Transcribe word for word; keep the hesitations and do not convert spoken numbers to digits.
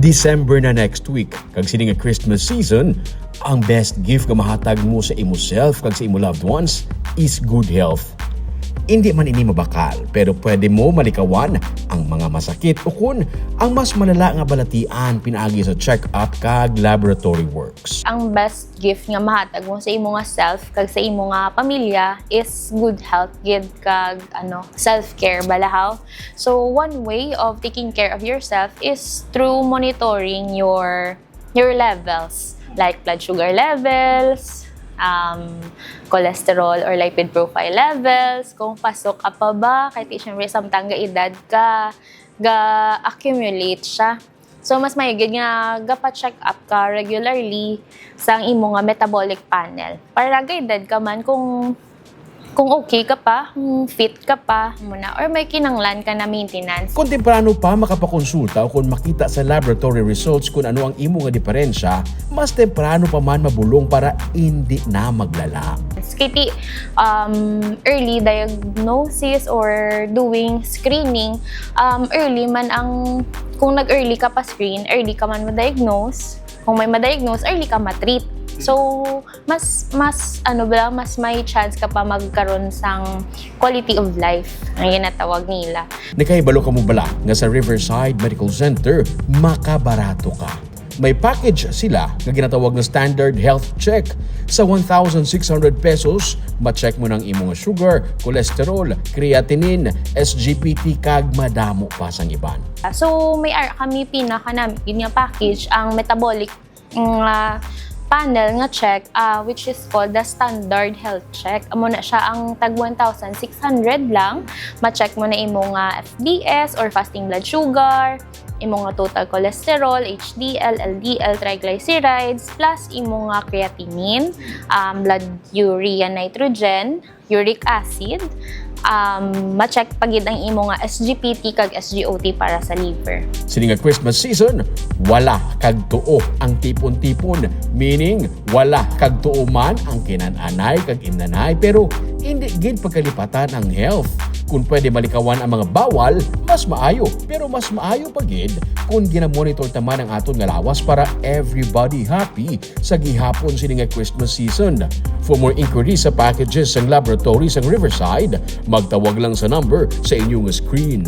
December na next week, kag sini nga Christmas season, ang best gift nga mahatag mo sa imo self kag sa imo loved ones is good health. Hindi man ini mabakal, pero pwede mo malikawan ang mga masakit o kun ang mas malala nga balatian pinaagi sa check-up kag laboratory works. Ang best gift nga mahatag mo sa imo nga self kag sa imo nga pamilya is good health gid kag ano, self-care bala haw. So one way of taking care of yourself is through monitoring your your levels, like blood sugar levels, um, cholesterol or lipid profile levels, kung pasok ka pa ba, kay ti syempre samtang ga-edad ka, ga-accumulate siya. So mas mayo gid nga gapa-check up ka regularly sang imo nga metabolic panel para ga-edad ka man kung kung okay ka pa, kung fit ka pa, muna, or may kinanglan ka na maintenance. Kung temprano pa makapakonsulta o kung makita sa laboratory results kung ano ang imo nga diferensya, mas temprano pa man mabulong para hindi na maglala. Kiti um, early diagnosis or doing screening, um, early man ang, kung nag-early ka pa screen, early ka man ma-diagnose. Kung may ma-diagnose, early ka ma-treat. So, mas mas ano ba, mas may chance ka pa magkaroon sang quality of life ang ginatawag nila. Nakahibalo ka mo bala nga sa Riverside Medical Center makabarato ka? May package sila nga ginatawag nga Standard Health Check. Sa one thousand six hundred pesos, ma-check mo nang imo nga sugar, cholesterol, creatinine, S G P T, kag madamo pa sang iban. So may ara kami pinakanami gid nga package, ang metabolic nga panel nga check, ah, which is called the standard health check. Amo na siya ang tag one thousand six hundred lang. Ma-check mo na imo nga F B S or fasting blood sugar, imo nga total cholesterol, H D L, L D L, triglycerides, plus imo nga creatinine, um, blood urea nitrogen, uric acid, um, ma-check pa gid ang imo nga S G P T kag S G O T para sa liver. Sini nga Christmas season, wala kag tuo ang tipon-tipon, meaning wala kag tuo man ang kinan-anay kag imnanay, pero hindi gid pagkalipatan ang health. Kung pwede malikawan ang mga bawal, mas maayo, pero mas maayo pa gid kung ginamonitor ta man ang aton nga lawas para everybody happy sa gihapon sini nga Christmas season. For more inquiries sa packages sang laboratory sang Riverside, magtawag lang sa number sa inyo nga screen.